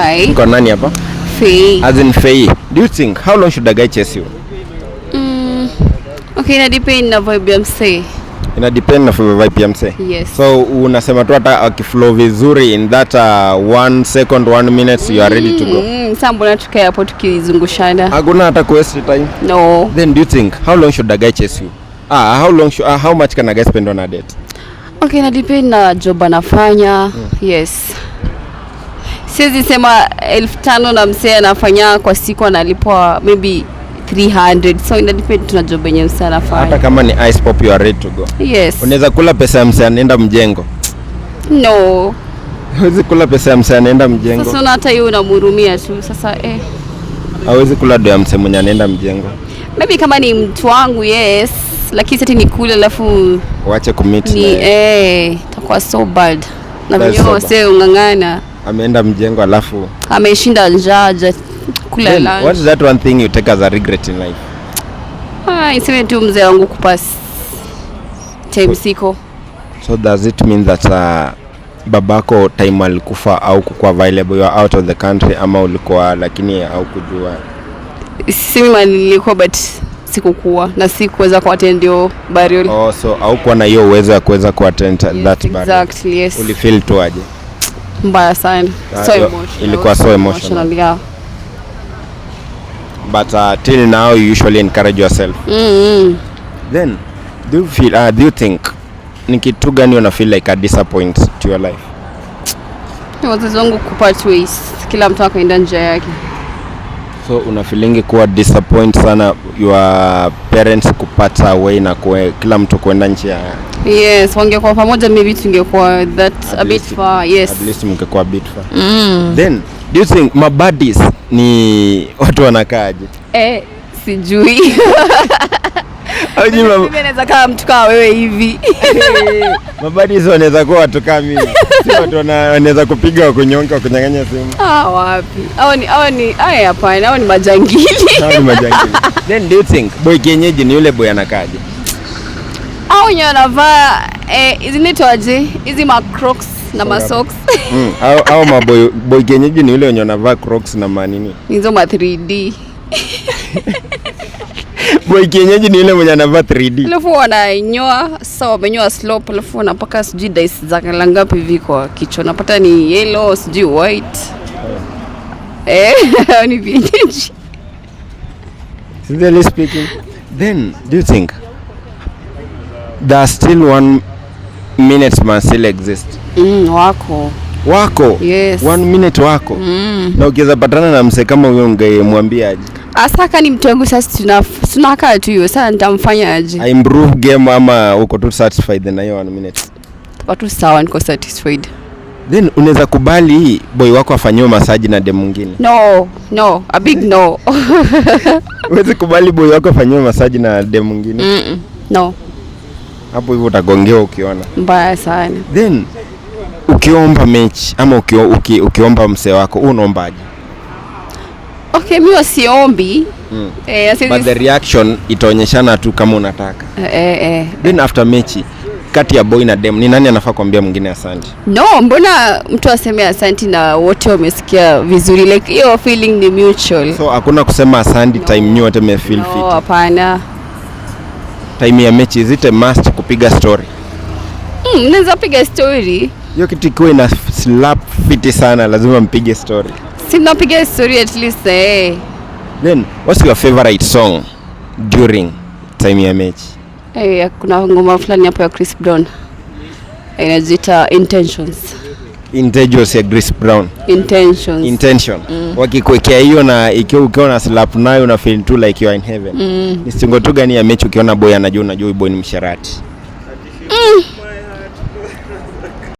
Hi. Kwa nani hapa? Faye. As in Faye. Do you think how long should a guy chase you? Okay, ina depend na vibe ya msee. Ina depend na vibe ya msee. Yes. So unasema tu hata akiflow vizuri in that 1 second, 1 minute, you are ready to go. Sasa mbona tukae hapo tukizungushana? Hakuna hata waste time. No. Then do you think how long should a guy chase you? Ah, how long should, how much can a guy spend on a date? Okay, ina depend na job anafanya. Yes. Siwezi sema 5,000 na msee anafanya kwa siku analipwa maybe 300. So ina depend tu na job yenye msee anafanya. Hata kama ni ice pop, you are ready to go. Yes. Unaweza kula pesa ya msee anaenda mjengo? No. Hawezi kula pesa ya msee anaenda mjengo. Sasa una hata hiyo unamhurumia tu. Sasa eh. Hawezi kula do ya msee mwenye anaenda mjengo. Maybe kama ni mtu wangu, yes, lakini sasa ni kule alafu Wache kumeet ni na yeye. eh, itakuwa so bad. Na That's venyewe so bad. wasee ung'ang'ana. Ameenda mjengo alafu Ameshinda njaa haja kula Then, lunch. what is that one thing you take as a regret in life? Ah, niseme tu mzee wangu kupass time siko. So does it mean that babako time alikufa au kukuwa available, you are out of the country, ama ulikuwa lakini au kujua? Sisemi mahali nilikuwa, but sikukuwa na sikuweza kuattend ndio burial. Oh, so au kuwa na hiyo uwezo ya kuweza kuattend Yes, that burial. exactly, yes. Ulifeel tu aje? Mbaya sana. Ah, So emotional. Ilikuwa so emotional. Yeah. But till now you usually encourage yourself. Then do you think ni kitu gani una feel like a disappoint to your life? Wazazi wangu kupart ways, kila mtu akaenda njia yake. So una feelingi kuwa disappoint sana your parents kupata way na kila mtu kuenda njia? Yes, wangekuwa pamoja maybe tungekuwa that At a bit far. Yes. At least mngekuwa a bit far. Then do you think mabaddies ni watu wanakaaje? Eh, sijui. Hujui Mimi naweza kaa mtu kama wewe hivi. Mabaddies wanaweza kuwa watu kama mimi. Si watu wanaweza kupiga, wakunyonga, wakunyang'anya simu. Ah, wapi? Hao ni aya, hapana, hao ni majangili. Hao ni majangili. Then do you think boy kienyeji ni yule boy anakaaje? Hao wenye wanavaa eh, hizi zinaitwaje? Hizi ma Crocs na ma socks. Au maboy, boy kienyeji ni yule wenye wanavaa Crocs na manini? Hizo ma 3D. Boy kienyeji ni yule mwenye anavaa 3D. Alafu wananyoa, sasa wamenyoa slope, alafu wanapaka sijui dyes za colour ngapi hivi kwa kichwa. Napata ni yellow, sijui white. Eh, hao ni vienyeji. Sincerely speaking, then do you think there still 1 minute man still exist? Wako. Wako? Yes. 1 minute wako. Na ukiweza patana na mse kama huyo ungemwambia aje? Asaka ni mtu wangu, sasa tunakaa tu hiyo. Sasa nitamfanya aje? I improve game ama uko tu satisfied na hiyo 1 minute? Watu sawa, niko satisfied. Then unaweza kubali boy wako afanyiwe masaji na dem mwingine? No, no, a big no. Huwezi kubali boy wako afanyiwe masaji na dem mwingine? No, Hapo hivyo utagongewa ukiona. Mbaya sana. Then ukiomba mechi ama ukiomba msee wako, unaombaje? Okay, mi wasiombi. Eh, But the reaction itaonyeshana tu kama unataka. Eh. Then after mechi, kati ya boy na dem, ni nani anafaa kuambia mwingine asante? No, mbona mtu aseme asanti na wote wamesikia vizuri? Like hiyo feeling ni mutual. So hakuna kusema asante No. time nyote mmefeel No, fit? hapana. Time ya mechi, is it a must kupiga story? Naweza piga story. Hiyo kitu ikiwa ina slap fiti sana, lazima mpige story? Si mnapiga story at least, eh. Then what's your favorite song during time ya mechi? Eh, kuna ngoma fulani hapo ya Chris Brown inajiita Intentions. Intentions ya Chris Brown? Intentions. Intention. Wakikuwekea hiyo na ikiwa ukiwa na slap nayo, una feel tu like you are in heaven. Ni singo tu gani ya mechi ukiona boy anajua, unajua huyu boy ni msharati?